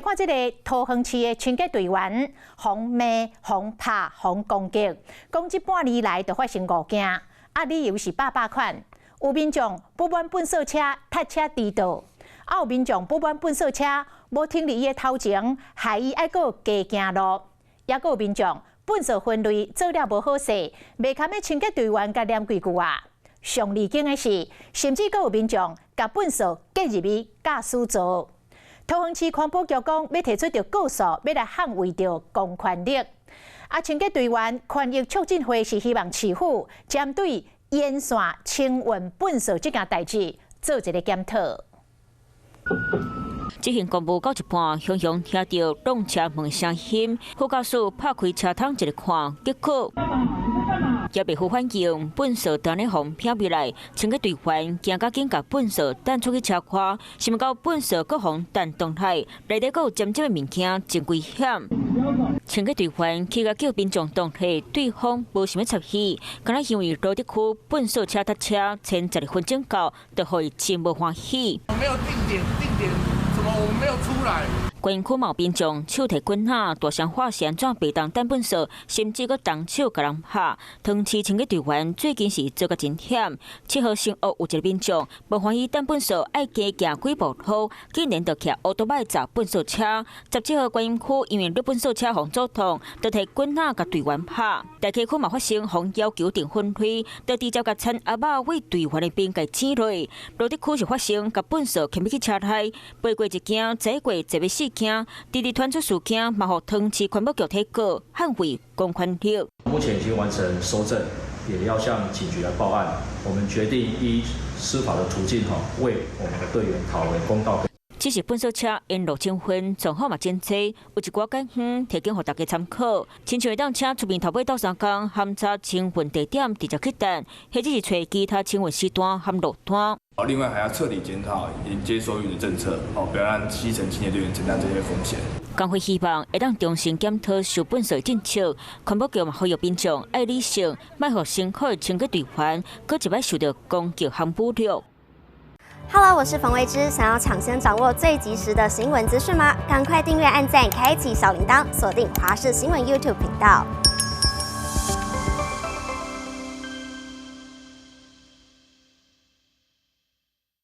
看這个桃園市的清潔隊員，予罵、予拍、予攻擊，講這半年來就發生五件，啊，理由是百百款。有民眾不滿糞掃車塞車遲到，啊，有民眾不滿糞掃車無停佇伊的頭前，害伊愛閣加行路，抑閣有民眾糞掃分類做了無好勢，袂堪的清潔隊員共念幾句話。上離經的是，甚至閣有民眾共糞掃夾入去駕駛座。桃園市環保局講，欲提出著告訴，欲來捍衛著公權力。啊，清潔隊員權益促進會是希望市府針對沿線清運糞掃這件代誌做一个檢討。執行公務到一半，雄雄聽著撞車門聲音，副駕駛拍開車窗一个看，結果也袂好反應，糞掃當咧予撇入來，清潔隊員驚甲緊共糞掃擲出去車外，想袂到糞掃閣予擲轉來，內底閣有尖尖的物件，真危險。清潔隊員去共叫民眾擋下，對方無想欲插伊，敢若因為蘆竹區糞掃車塞車，前12分鐘到，就予伊真無歡喜。沒有定點，定點，怎麼我們沒有出來？觀音區嘛有民眾手提棍仔，大聲喊是按怎袂當擲糞掃，甚至閣動手共人拍。桃園市清潔隊員最近是做甲真險。7號新屋有一個民眾無歡喜擲糞掃愛加行幾步路，竟然就騎烏托邦砸糞掃車。17號觀音區因為掠糞掃車予阻擋，就提棍仔共隊員拍。大溪區嘛發生予要求定分類，就直接共田鴨仔對隊員的邊共剪落。蘆竹區是發生共糞掃牽入去車內，飛過一驚，坐過坐欲死驚，直直傳出事件，嘛予桃園市環保局提告，捍衛公權力。目前已經完成搜證，也要向警局來報案。我們決定依司法的途徑，哈，為我們的隊員討回公道。只是糞掃車沿路清分，狀況嘛真濟，有一寡解方提供予大家參考。親像會當請出面頭尾鬥相共，勘查清運地點直接去擲，或者是揣其他清運時段和路段。另外還要徹底檢討沿街收運的政策，哦，不要讓基層清潔隊員承擔這些風險。工會希望會當重新檢討收糞掃政策，環保局嘛呼籲民眾愛理性，莫予辛苦的清潔隊員，閣一擺受著攻擊和侮辱。 Hello，我是馮慧芝，想要搶先掌握最及時的新聞資訊嗎？趕快訂閱、按讚、開啟小鈴鐺，鎖定華視新聞 YouTube 頻道。